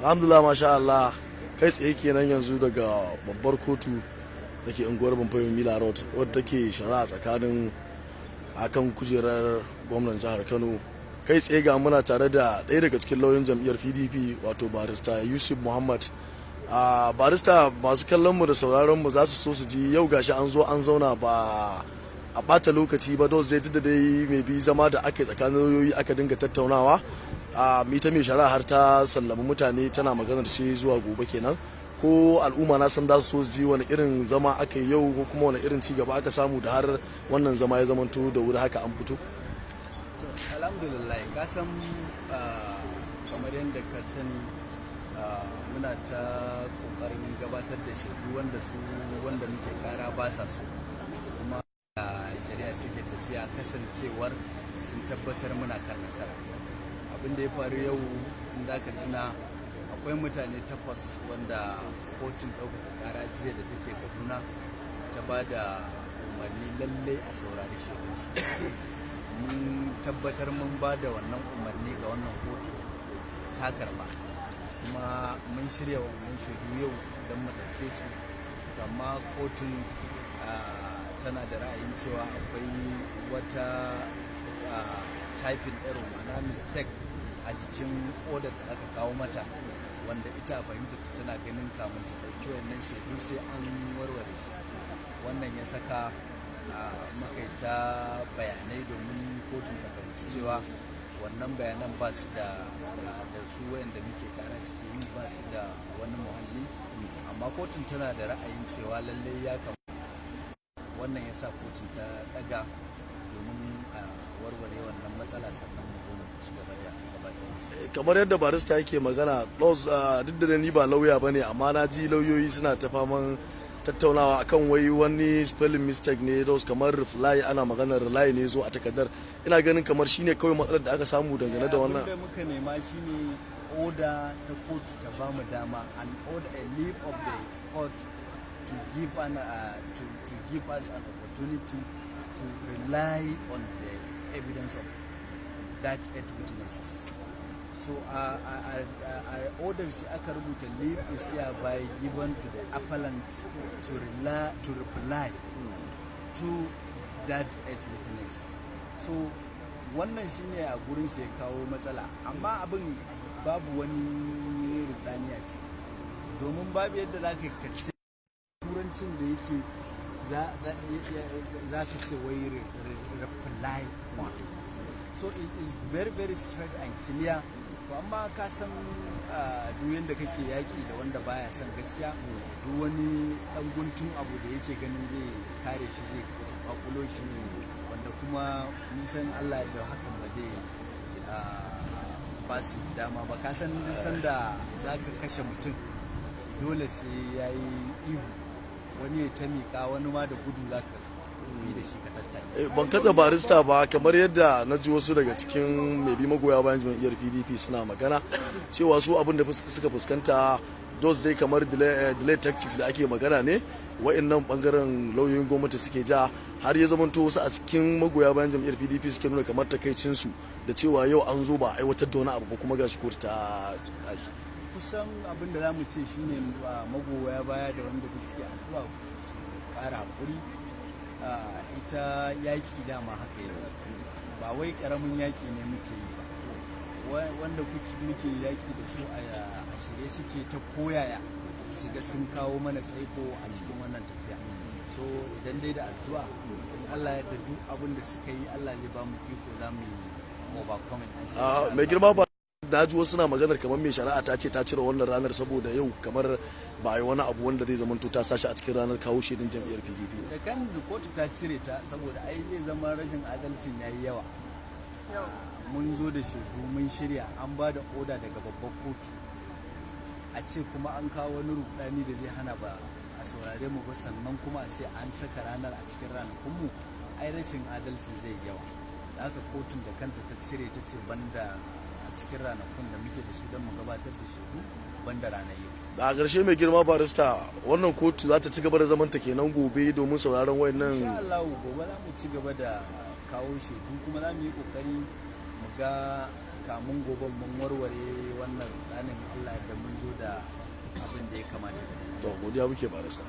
Alhamdulillah, masha Allah. Kai tsaye kenan yanzu daga babbar kotu da ke unguwar Bamfai Mila Road, wadda take shari'a tsakanin akan kujerar gwamnan jihar Kano. Kai tsaye ga muna tare da ɗaya daga cikin lauyan jam'iyyar PDP, wato Barista Yusuf Muhammad. A barista, masu kallon mu da sauraron mu za su so su ji, yau gashi an zo an zauna ba a bata lokaci ba, duk dai da dai mai bi zama da aka yi tsakanin lauyoyi, aka dinga tattaunawa, a ita mai shari'a har ta sallami mutane, tana maganar sai zuwa gobe kenan. Ko al'umma na san za su so su ji wani irin zama aka yi yau, ko kuma wani irin cigaba aka samu da har wannan zama ya zamanto da wuri haka an fito. To, alhamdulillah. Ka san, kamar yadda ka sani, muna ta kokarin gabatar da shaidu wanda su wanda muke kara ba sa so, kuma shari'a take tafiya, kasancewar sun tabbatar muna kan nasara. Abin da ya faru yau, in za ka tuna, akwai mutane takwas wanda kotun ɗaukaka kara jiya da take Kaduna ta ba da umarni lallai a saurari shaidunsu. Mun tabbatar mun ba da wannan umarni ga wannan kotu, ta karba, kuma mun shirya wannan shaidu yau don mu ɗauke su. Amma kotun tana da ra'ayin cewa akwai wata typing error, ma'ana mistake a jikin odar da aka kawo mata, wanda ita fahimtar ta tana ganin kamun ta ɗauki wannan shaidu sai an warware su. Wannan ya saka muka yi ta bayanai domin kotun ta fahimci cewa wannan bayanan ba su da da su wayanda muke kara suke yi, ba su da wani muhalli. Amma kotun tana da ra'ayin cewa lallai ya kamata. Wannan ya sa kotun ta daga domin a warware wannan matsala, sannan mu zo mu ci gaba da gabatar da shi. Kamar yadda barista yake magana, duk da ni ba lauya bane, amma na ji lauyoyi suna ta faman tattaunawa akan wai wani spelling mistake ne, those kamar reply, ana maganar rely ne zo a takardar. Ina ganin kamar shine kawai matsalar da aka samu dangane da wannan. Abin da muka nema shine order ta kotu ta bamu dama, an order, a leave of the court to give us an opportunity to rely on the evidence of that eight witnesses. So a order sai aka rubuta, "Leave is hereby given to the appellant to rely to reply to that eight witnesses." So wannan shine a gurin sai kawo matsala, amma abin babu wani rudani a ciki, domin babu yadda za ka ce turancin da yake za ka ce wai reply on. So it is very, very straight and clear. To, amma ka san, duk yadda kake yaki da wanda baya son gaskiya, duk wani dan guntun abu da yake ganin zai kare shi zai kwakulo shi, wanda kuma mun san Allah da hakan ba zai ba su dama ba. Ka san duk sanda za ka kashe mutum, dole sai ya yi ihu, wani ya ta miƙa, wani ma da gudu za ka bi da shi ka tattale. Ban katsa barista ba, kamar yadda na ji wasu daga cikin mai bi magoya bayan jam'iyyar PDP suna magana cewa su abin da suka fuskanta, those dai kamar delay tactics da ake magana ne, wa'annan bangaren lauyoyin gwamnati suke ja, har ya zamanto wasu a cikin magoya bayan jam'iyyar PDP suke nuna kamar takaicinsu da cewa yau an zo ba aiwatar da wani abu ba, kuma gashi kotu ta Kusan abin da za mu ce shine magoya baya da wanda suke addu'a su kara hakuri. Ita yaƙi dama haka yi, ba wai ƙaramin yaƙi ne muke yi ba. Wanda muke yaƙi da su a shirye suke ta koyaya shiga sun kawo mana tsaiko a cikin wannan tafiya. So idan dai da addu'a, in Allah ya da duk abin da suka yi, Allah zai ba mu iko za mu yi overcoming. Mai girma, ba na ji wasu na maganar kamar mai shari'a ta ce ta cire wannan ranar saboda yau kamar ba a yi wani abu wanda zai zamanto ta sashi a cikin ranar kawo shaidun jam'iyyar PDP. Da kan kotu ta cire ta saboda ai zai zama rashin adalcin yayi yawa. Mun zo da shaidu, mun shirya, an ba da oda daga babbar kotu, a ce kuma an kawo wani rudani da zai hana ba a saurare mu ba, sannan kuma a ce an saka ranar a cikin ranakunmu, ai rashin adalci zai yawa. Da haka kotun da kanta ta cire, ta ce banda a cikin ranakun da muke da su don mu gabatar da shaidu, banda ranar yau. A ƙarshe, mai girma barista, wannan kotu za ta ci gaba da zamanta kenan gobe domin sauraron wayannan? Insha Allah, gobe za mu ci gaba da kawo shaidu, kuma za mu yi kokari mu ga kamun gobe mun warware wannan ranin Allah da mun zo. kamata. To, godiya muke, barista.